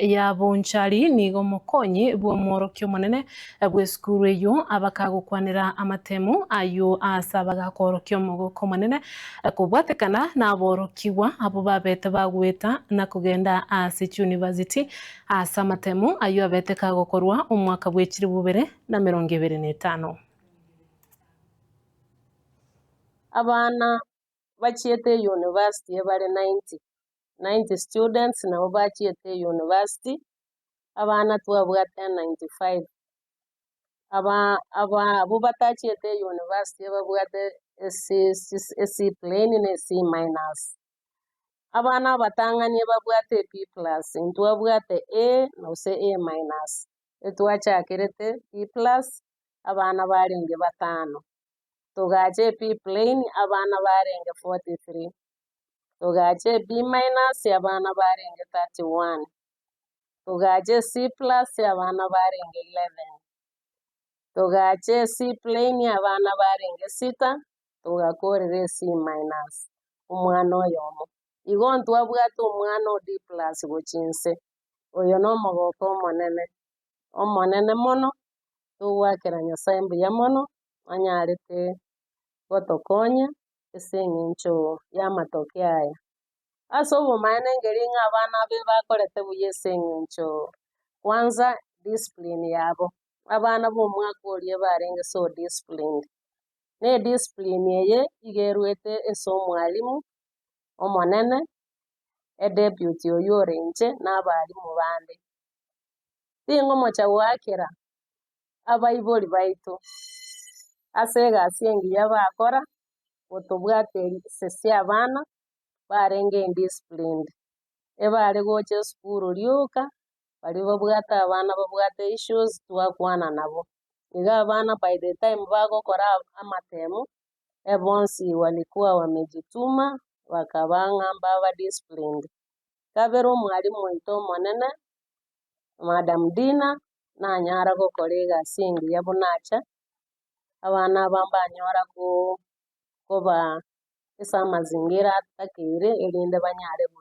Ya Bonchari nigo omokonyi bw'omworokia omonene bw'esukuru eyio abakagokwanera amatemu ayio ase abagakoorokia omogoko omonene kobwatekana naborokigwa abwo babete bagoeta na kogenda ase chiunivasiti ase amatemu ayio abete kagokorwa omwaka bwe chilifu bibere na emerongo ebere na etano. Abana bachiete eyunivasiti ebare 90, 90 students nabo bachiete eyunivasiti, abana twabwate 95. Aba aba abwo batachiete eyunivasiti ebabwate ec C plain na C minus. Abana abatang'ani ebabwate B plus, intwabwate A gose A minus, etwachakerete B plus abana barenge batano, togacha B plain abana barenge 43, togacha B minus abana barenge 31, togacha C plus abana barenge 11, togacha C plain abana barenge sita, togakorera C minus omwana oyomo. Igo ntwabwate omwana o D plus gochia inse, oyo na omogoko omonene, omonene mono, togoakera Nyasaye mbuya mono, anyarete gotokonya ase eng'encho y'amatoke aya. Ase obomaene nkeri ng'a abana abe bakorete buya ase eng'encho kwanza discipline yabo, abana ba omwaka oria barenge so disciplined. Na ediscipline eye iga erwete ase omwalimu omonene, edeputy oywo ore inche na abalimu bande. Ting'omocha goakera abaibori baito ase egasi engiya bakora, gotobwatesesia abana barenge indisciplined. Ebare gocha esukuru rioka, baria babwate abana babwate issues twakwana nabo. Iga abana by the time bagokora amatemu, ebonsi walikuwa wamejituma bakaba ng'a mbaba disciplined. Kabere omwalimu oito omonene, Madam Dina, nanyara gokora egasi engiya buna acha, abana aba mbanyora koba ase amazingira atakeire erinde banyare gocha.